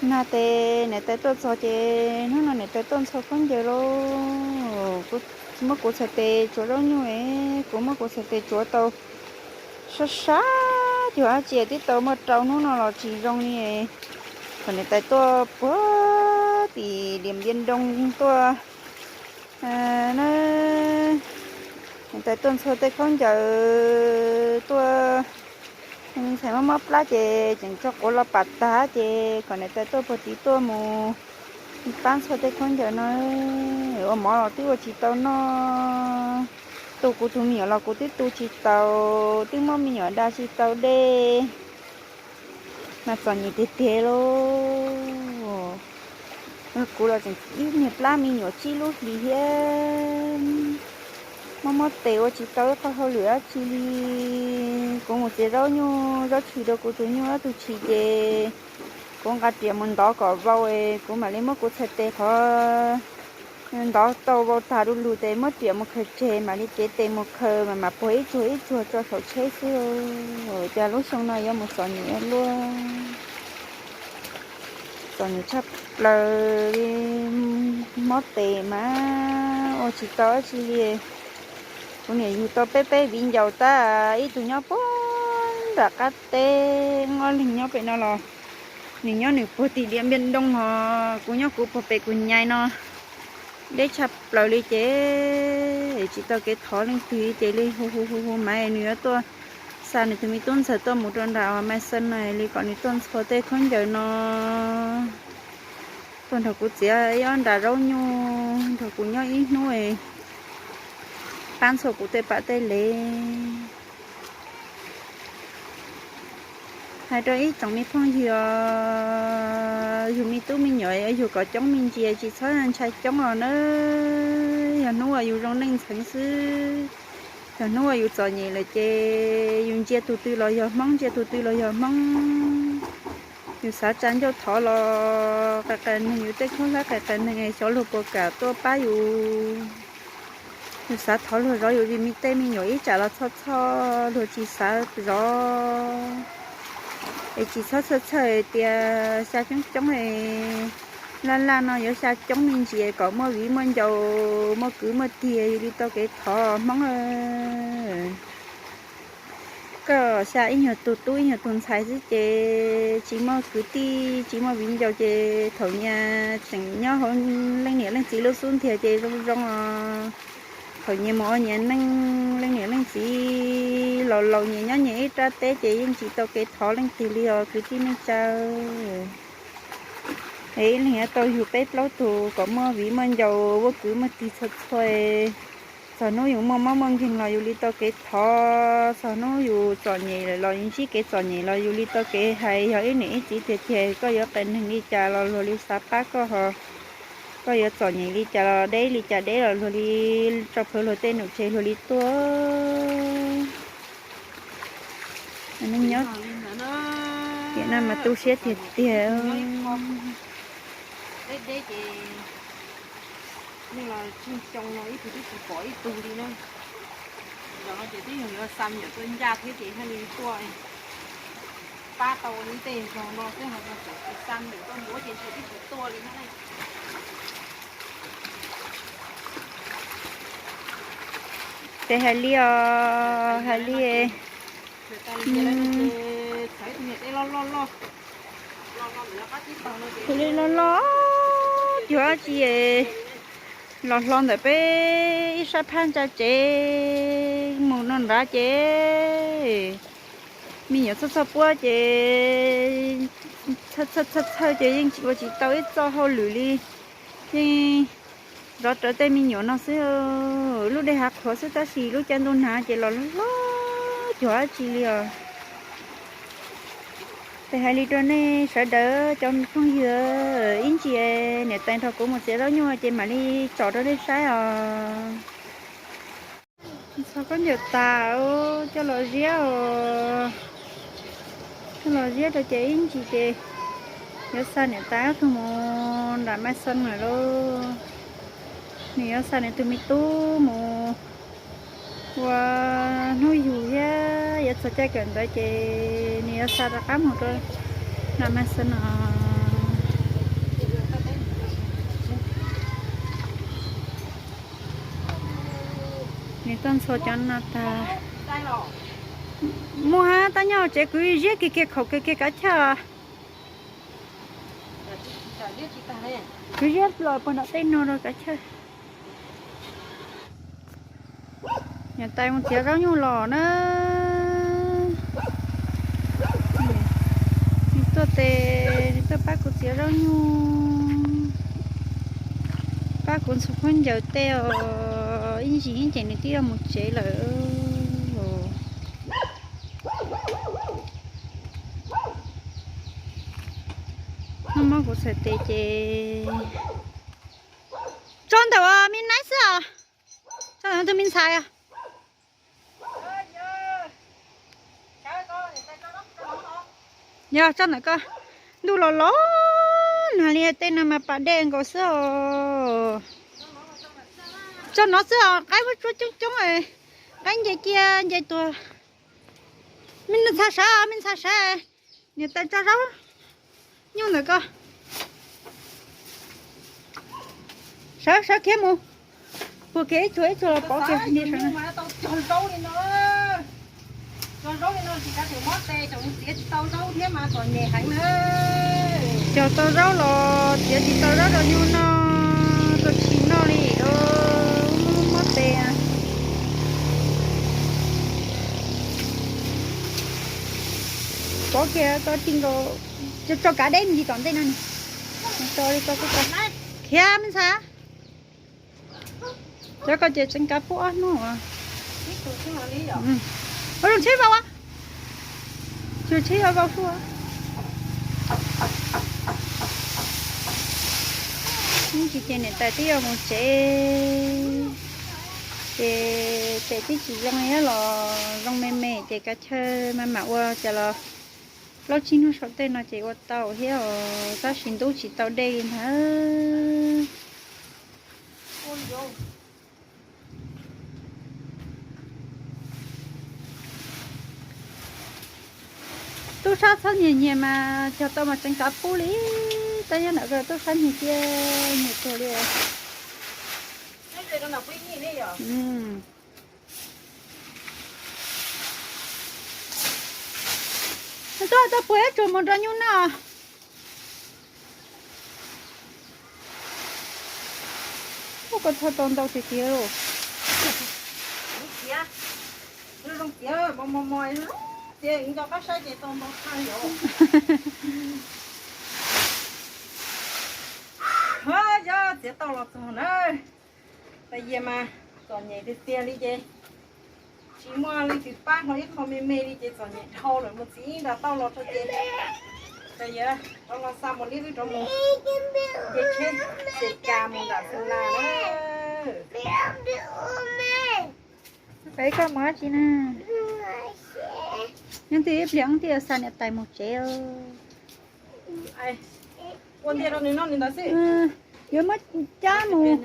Nag tes niam tais tuaj txog ces hnub no niam tais tuaj ntxhua khaub ncaws lauj. Kuv muab kuv txhais tes tsuav zaub nyuj es kuv muab kuv txhais tes tsuav tau sab sab cuag dab tsi twb tau muaj rau hnub no los tsis zoo li. Kom niam tais tuaj puag tim Diam Npias Nroo tuaj, niam tais tuaj ntxhua tej khaub ncaws tuaj, ntxhais mob mob plab ces tseem tso quav los pam tag ces kom niam tais tuaj puag tim tuaj mus pab ntxhua tej khaub ncaws no. Ua mov los twb ua tsis tau noj, tu kuv tus me nyuam los kuv twb tu tsis tau, twb muab me nyuam da tsis tau dej. Mas txom nyem tiag tiag lauj. Kuv los tseem ib niag plab me nyuam tsib lub hlis thiab, mob mob tes ua tsis tau ib qho hauj lwm dab tsi li. Kuv mus txiav zaub nyuj zaub tshis rau kuv tus nyuj ob tug tshis ces kuv nqa riam mus ntov kom vau, kuv mam li muab kuv txhais tes qhov ntov tau vau tag du lug tes muab riam mus khaws tseg mam li cev tes mus khaws mas mam puag ib tsuag ib tsuag tso saum tsheb xwb. Cas lub xyoo no yuav mus txom nyem luaj, txom nyem tshaj plaws li, mob tes mas ua tsis tau dab tsi li. Kuv niam yug tau peb peb viv ncaus tab ib tug nyob puag nram qab teb, ob leeg nyob pem no los nws nyob nws puag tim Diam Npias Nroo hos kuv nyob kuv puag pem kuv nyais no. Deb tshaj plaws li ces tsis tau kev thov leej twg ces li hu hu hu hu mas nws yuav tuaj xa nws tus me tub ntxawg tuaj mus rau nram Maiv Xeeb no li kom nws tuaj ntxhua tej khaub ncaws no, tuaj nrog kuv txiav ib ob nra zaub nyuj nrog kuv nyob ib hnub, pab ntxhua kuv tej pam tej lev. Hais rau ib tsoom me phooj ywg, yug me tub me nyuam yug kom coob me ntsis, tsis txhob ntshai coob os na. Yog hnub uas yus zoo neej ntxheev xwb, yog hnub uas yus txom nyem lawm ces yus ntsia tus twg los yog Hmoob, ntsia tus twg los yog Hmoob. Yus xav tsa ncauj thov los qias qias neeg, yus tej khaub hlab qias qias neeg xyov luag puas kam tuaj pab yus. Yus xav thov luag zov yus vim me tej me nyuam ib tsam los txhoj txhoj luag tsis xav zov. Es tsis txhob txhawj txhawj tias xya coob coob, laj laj no yuav xya coob me ntsis kom muaj viv muaj ncaus, muaj kwv muaj tij, yus li tau kev thov Hmoob. Koj xya ib nyuag tus tub ib nyuag tus ntxhais xwb ces tsis muaj kwv tij tsis muaj viv ncaus ces thaum nyias tseem nyob hauv leej niam leej txiv lub xub ntiag ces zoo zoo os. Thaum nyias mus ua nyias neej, leej niam leej txiv laus laus nyias nyob nyias ib rab teb ces yeej tsis tau kev thov leej twg li os kwv tij neej tsa. Es ib leeg yuav tau yug peb plaub tug kom muaj viv muaj ncaus muaj kwv muaj tij txhua txhua. Txog hnub yus muaj mob muaj nkeeg los yus li tau kev thov, txog hnub yus txom nyem lawm los yus ntsib kev txom nyem los yus li tau kev hais. Yog ib niam ib txiv tiag tiag koj yuav qias neeg li cas los luag li xav pab koj ho. Koj yuav txom nyem li cas los deb li cas deb los luag li tso plhuav luag tej num tseg luag li tuaj. Nyob tiam no mas tu siab tiag tiag. Deb deb ces nej los tsheej xyoo no ib tug twb tsis pom ib tug li na. Zaum no ces twb yog yuav xa me nyuam tuaj ncaj thiab ces thiaj li tuaj pab tau li tej zaug no xwb, ho tseem tsis xa me nyuam tuaj mus ces ntshe twb tsis tuaj li na. Ces hais li os, hais li. Tus li loj loj cuag dab tsi, los hlo ntawm peb ib sab phab ntsa tsev mus no nrad ces me nyuam txhawj txhawj puab ces txhawj txhawj txhawj ces yeej tsis ua tsis tau ib txoj hauj lwm li. Yeej zov rawv tej me nyuam no xwb, lub dej hav qhuav xwb tab sis lub caij ntuj nag ces los loj loj cuag dab tsi li os. Ces hais li rau nej sawv daws cov phooj ywg, ib ntsis niam tais nrog kuv mus txiav zaub nyuj ces mam li tsom rau nej saib os. Txog khaub ncaws tas coj los ziab os. Coj los ziab rau ces ib ntsis ces yuav xa niam tais ob tug mus nram Maiv Xeeb lawm lauj. Nws yuav xa nws tus me tub mus ua hnub yug thiab yuav txog caij kawm ntawv ces nws yuav xa rov qab mus rau nram Maiv Xeeb os. Nws tuaj ntxhua cov no tag. Muaj hab, tab nyob hauv tsev kuv ziab kiag kiag khaum kiag kiag kav chawj. Kuv ziab los puag nram tej no rau kav chawj. Niam tais mus txiav zaub nyuj los na. Nws tuaj tes, nws tuaj pab kuv txiav zaub nyuj, pab kuv ntxhua khaub ncaws tej os. Ib ntsis ib ces nws twb yuav mus tsev lawm. Muab muab kuv txhais tes ces tso ntawm me nais xwb os. Tso ntawm tus me ntxhais. Yog tso ntawm ko. Ntuj los los nag li tej no mas pas dej nkaus xwb os. Tso no xwb os, qaib muab tsuab coob coob, qaib nce cia nce tuag. Me ntxhais sawv, me ntxhais sawv. Niam tais tso zaub nyuj ntawm ko. Sawv sawv khiav mus. Puag kiag ib txhua ib txhua los pov kiag. Cog zaub li no, cog zaub li no tsis kav tsij muab tes tseem txiav tsis tau zaub thiab mas txom nyem heev na. Cog tau zaub los txiav tsis tau zaub rau nyuj noj, rau tshis noj li. Muab muab tes. Pov kiag tso ti nkaus, tso kav deb me ntsis tom ntej no. Tso li tso, khiav me ntxhais. Cov ko ces tseem kav pub ob hnub. Ua zoo tsheb vau, tsheb vau vau suab. Ib ntsis ces niam tais twb yuav mus tsev, ces tes twb tsis zoo thiab los zoo me me ces kav chawj mam mam ua cas los plaub tsib hnub saum tej no ces ua tau thiab os, tab sis ntub tsis tau dej li ntag. Tub sab txhob nyiag nyiag mas cog tau mas tseev kav pub li. Tab nyob ntawm ko tub sab nyiag cia nyiag tuag li. Tuaj, tuaj puag ib tsuag mus rau nyuj noj. Ua koj txhob tau ntau tiag tiag. Txiav, zoo txiav mos mos mos, txiav nco qab saib ces tau ntau tshaj yom. Yog txiav tau los txog na. Tais yias mas txom nyem tiag tiag li ces tsis muaj leej twg pab hlo ib qho me me li ces txom nyem dhau lawm, mus txiv ib nra tauj los tso ces tais yias rov los xa mos liab wb rov mus nce tsheb xes kas mus nram Xeem Las na. Peb koj mus dab tsi na? Nyob twj ib pliag wb thiaj xa niam tais mus tsev. Ua ntej rau nws noj nws ntawd xwb. Yuav muab cab mus.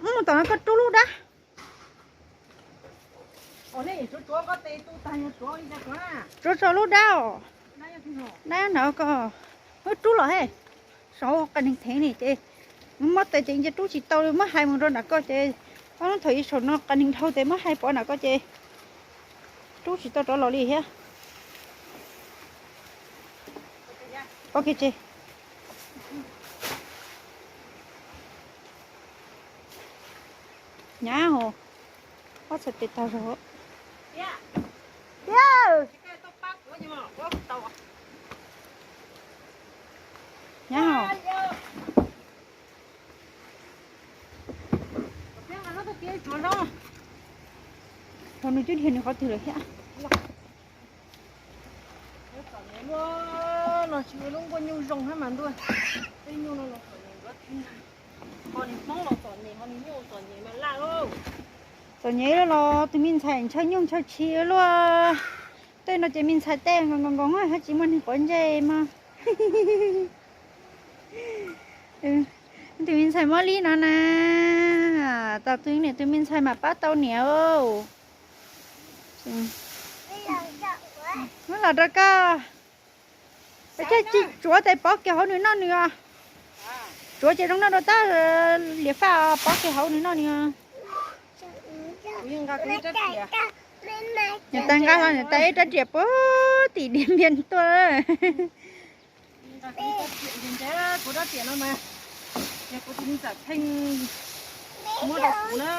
Mus tom no koj rub lub dab. Tsuav tso lub dab os. Dab nrad ko, muab rub los he. Saud qas neeg theev ni ces muab tes ces nce rub tsis tau li, muab hais mus rau nram ko ces ob hnub thaum ub saum no qas neeg dhau ces muab hais pov nram ko ces rub tsis tau rov los li thiab. Pov kiag tsev. Nyab hos, ob txhais tes tag zog. Nyab hos. Hos nws twb dhia nws qhov twg lawm thiab. Txom nyem luaj, no tsis ua lub nkuaj nyuj zoo hab mas ntuj. Tej nyuj no los txom nyem ncuav tib, ho nws Hmoob los txom nyem, ho nws nyuj txom nyem mas laj lauj. Txom nyem los tus me ntxhais ntshaw nyuj ntshaw tshis luaj. Tej no ces me ntxhais tej nkaus nkaus nkaus hab tsis muaj neeg quav ntsej mog. Tus me ntxhais Mob Lib no na, tos tus niam tus me ntxhais mam pab tau niam. Muab los rau koj. Peb caug tsis tsuav tes pov kiag hauv nws noj nws os. Tsuav ces zoo noj rau tab liam faj, pov kiag hauv nws noj nws os. Kuv yeej nqa kuv ib rab riam. Niam tais nqa hlo niam tais ib rab riam puag tim Diam Npias tuaj. Nqa kuv ib rab riam ntse ntse, kuv rab riam no mas yog kuv tus me ntxawm Pheej muab rau kuv na.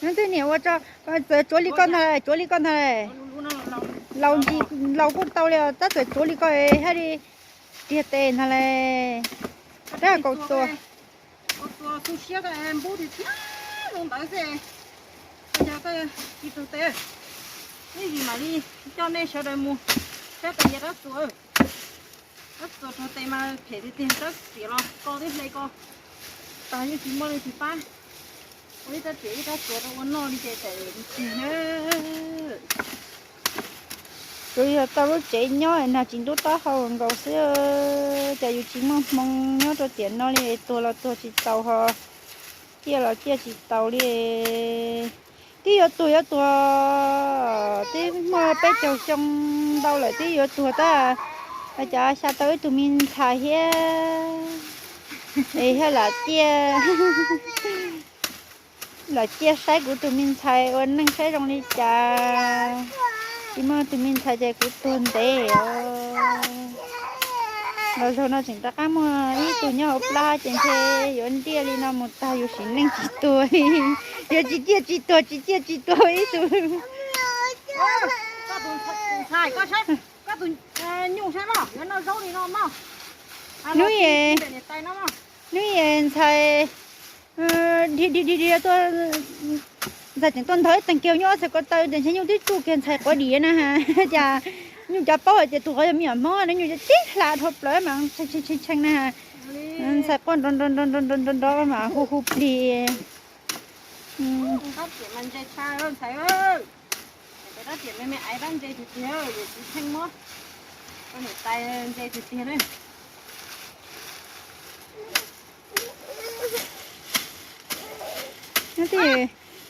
Nub twg niam ua tso, txawm tsuav li koj ntag, tsuav li koj ntag. Laus ntsis laus kuj tau li os, tab txawm tsuav li koj haj li tiag tes ntag le. Tab kaum tua. Kaum tua xu siab npub tiag tiag zoo ntawd xwb. Koj yog koj tsis tug tes, ib yim mam li coj nej sawv daws mus saib tais Yias rab txuas. Rab txuas tug tes mas phem tiag tiag, rab riam los ko twb hle ko tag, yeej tsis muaj leej twg pab. Ua ib rab riam ib rab txuas rau ua noj li ces tawm tiag na. Tsuas yog tau lub tsev nyob nag tsis ntub taub hau nkaus xwb, cas yus tsis muaj hmoo nyob rau tiam no li, tuag los tuag tsis taus ho ciaj los ciaj tsis taus li. Twb yuav tuag yuav tuag, twb muaj peb caug xyoo ntau lawm twb yuav tuag tab, cas xya tau ib tug me ntxhais thiab. Es thiaj lam ciaj, lam ciaj saib kuv tus me ntxhais ua neej saib zoo li cas. Tsis muaj tus me ntxhais ces kuv tuag ntev os. Los zaum no tseem rov qab muaj ib tug nyob hauv plab ces ntshe yuav ntiaj li no mus tag yus sim neej tsis tuag li. Yuav tsis ciaj tsis tuag, tsis ciaj tsis tuag ib tug. Koj tus ntxhais, koj saib, koj tus nyuj saib mog, yuav noj zaub li no mog. Hnub, hnub ntxhais dhia dhia dhia tuaj, ntxhais tseem tuaj ntog ib teeg kiag nyuj ob txhais ko taw ces ntshe nyuj twb tsuj kiag ntxhais quav dim na. Cas nyuj cov paub hais tias tus qhov yog me nyuam Hmoob na, nyuj cov tib hla dhau plaws mas tshee tshee na. Ntxhais quaj nrov nrov nrov nrov nrov nrov mas hu hu plig. Rab riam mas ntse tshaj ntxhais, rab riam me me aiv rab ntse tiag tiag, yawm txiv Pheej muab rau niam tais ntse tiag tiag na. Koj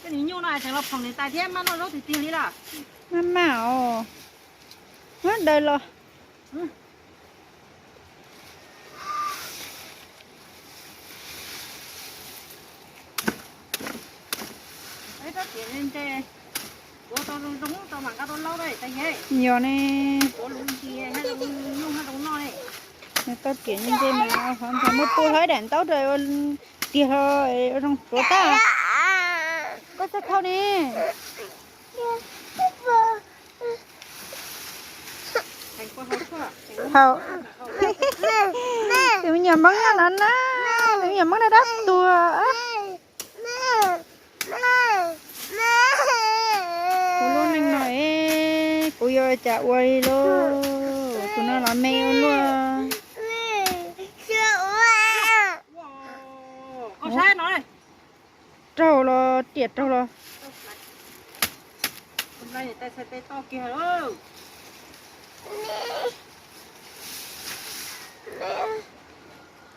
tus nyuj no tseem los phoom niam tais thiab, maj noj zaub tiag tiag li lawm. Maj maj os, muab daws los. Yog ne, tau riam ntse mas hov ntxhais muab pub hlo ib daim ntaub rau tiag hlo ua zoo tsuav tag. Koj txhob thauj ne. Haus. Tus me nyuam Hmoob no na, tus me nyuam Hmoob no dab tuag. Kuv lub neej no es kuv yuav cas ua li lauj, tus no los me ua luaj. Raug los, riam raug los.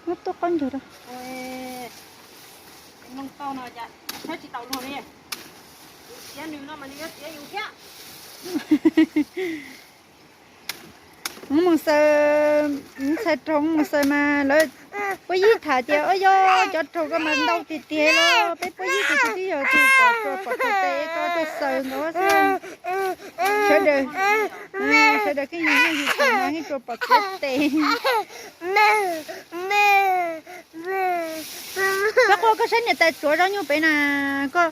Muab tuaj qaub ncaug rau. Muab mus xaws, ntxhais raug mus xaws mas lawv puab yib tham tias, o yog cov raug koj mas ntau tiag tiag los peb puab yib tiag tiag twb yog tus pom tsuas pom tsuas tes koj tuaj xaws nkaus xwb. Sawv daws, sawv daws keej yug nyuj yug twm mas yeej tsuas pom tsuav tes. Koj quaj koj saib niam tais tsuav zaub nyuj pem na, koj,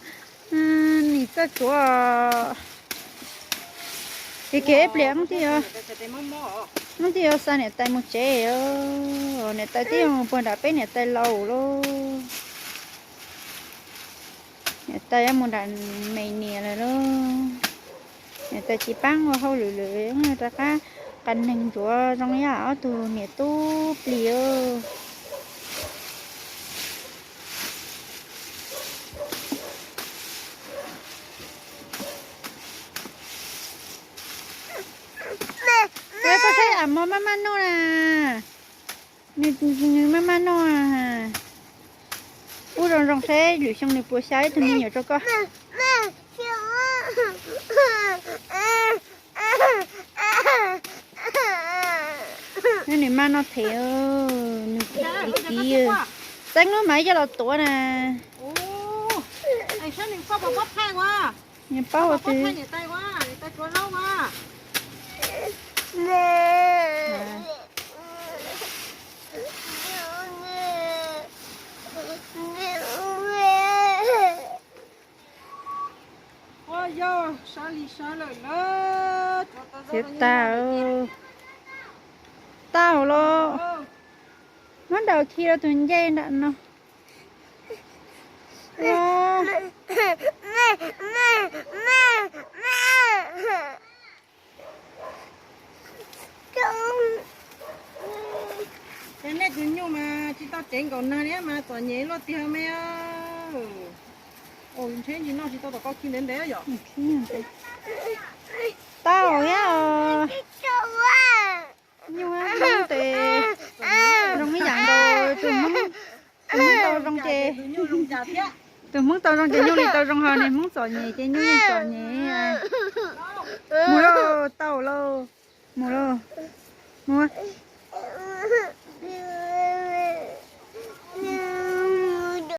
nim txawj tsuav. Kev kev ib pliag, hnub twg yuav xa niam tais mus tsev, niam tais twb yuav mus puag nram peb niam tais laus lauj. Niam tais yuav mus nram me niam lawm lauj. Niam tais tsis paab ua hauj lwm lawm, rov qab qa neeg ntsuav zoo yam ob tug niam tub plig. Koj saib am mos maj maj noj na. Nws maj maj noj. Pub zoo zoo seb lwm xyoo nws puas xa ib tug me nyuam rau koj. Nws maj noj them, nws kiv kiv. Txeeb lub mas ib co los tuav na. Koj puas paub thaij ua? Nws paub ua twg? Niam tais ua, niam tais tsuav zaub ua. Ua yog sab li sab lawm na. Txiav tag, tau los. Muab daus khi rau tus ncej nram no. Ces nej tus nyuj mas tsis tau ceev nkaus nag thiab mas txom nyem luaj tiag me. Ntshe tsis noj tsis tau tom qau khi ntev ntev yom. Tau thiab os. Nyuj Hmoob ces zoo ib yam nkaus tus Hmoob, tus Hmoob tau zoo ces, tus Hmoob tau zoo ces nyuj li tau zoo, ho niag Hmoob txom nyem ces nyuj yeej txom nyem. Mus lauj, tau lauj, mus lauj.